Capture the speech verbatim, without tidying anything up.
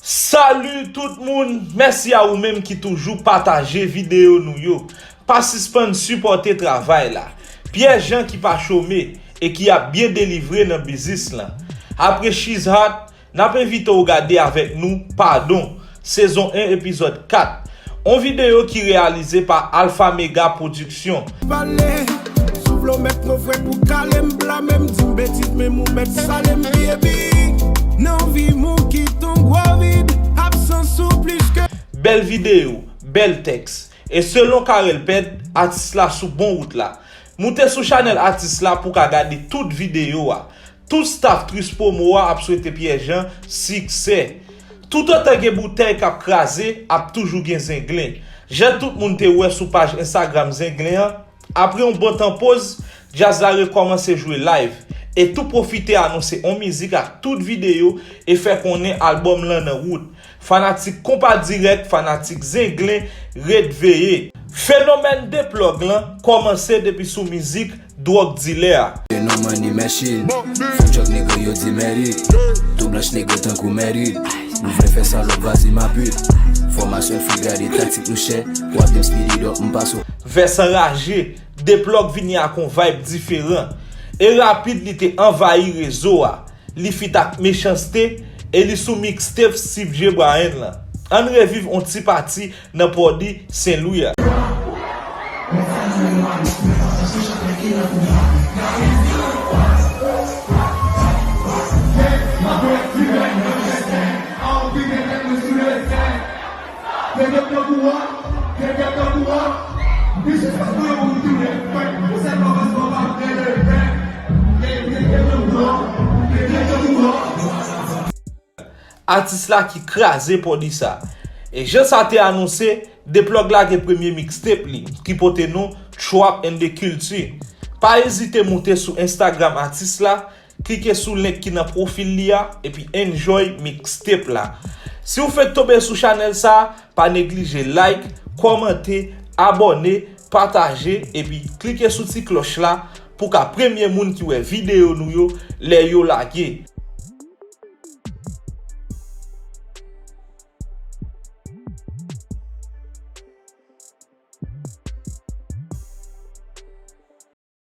Salut tout moun, mèsi a ou menm ki toujou pataje videyo nou yo. Pa sispann sipòte travay la. Pierre Jean ki pa chome e ki ap byen delivre nan biznis lan. Apre She's Hot, n ap envite w gade avèk nou Padon, sezon en, epizòd kat. On videyo ki reyalize pa Alpha Mega Production. Pale, sou vle w mèt mwen frè pou kale m, blame m, di m betiz, men m ou mèt sale m, baby. Nan vi m ou kite on gwo vid, absans ou plis ke. Bèl videyo, bèl tèks. E selon Carel Ped, atis la sou bon wout la. Moute sou chanèl atis la pou w ka gade tout videyo a. Tout staff Tris Promo a ap swete Pierre Jean siksè. Toutotan gen boutèy k ap kraze, ap toujou gen zenglen. Jan tout moun te wè sou paj Instagram Zenglen an, apre yon bon tan poz, djaz la rekòmanse jwe live e tou pwofite anonse on mizik ak tout videyo e fè konnen albòm lan nan wout. Fanatik Konpa Dirèk, fanatik Zenglen, ret veye. Fenomèn Deplug lan kòmanse depi sou mizik Dwòg Dilè a. They no money machine. Full truck nigga, yo di mèri. Tou blanch nigga tankou mèri. Nou vle fè salòp, vas-y ma pute. Fòmasyon fi gade taktik nou chè. Wap dem speed it up, m pase w. Vès anraje, Deplug vini ak on vibe diferan. E rapid li te anvayi rezo a. Li feat ak Mechanste e li sou mixtape Steve J Bryan lan. Ann reviv on ti pati nan Pòdi Sen Lwi a. Atis la ki kraze Pòdi sa. E jan sa te anonse, Deplug lage premye mixtape li, ki pote non Trap and the Culture. Pa ezite moute sou Instagram atis la, klike sou link ki nan pwofil li a, epi enjoy mixtape la. Si w fenk tonbe sou chanèl sa, pa neglije like, kòmante, abòne, pataje, epi klike sou ti klòch la pou w ka premye moun ki wè videyo nou yo lè yo lage.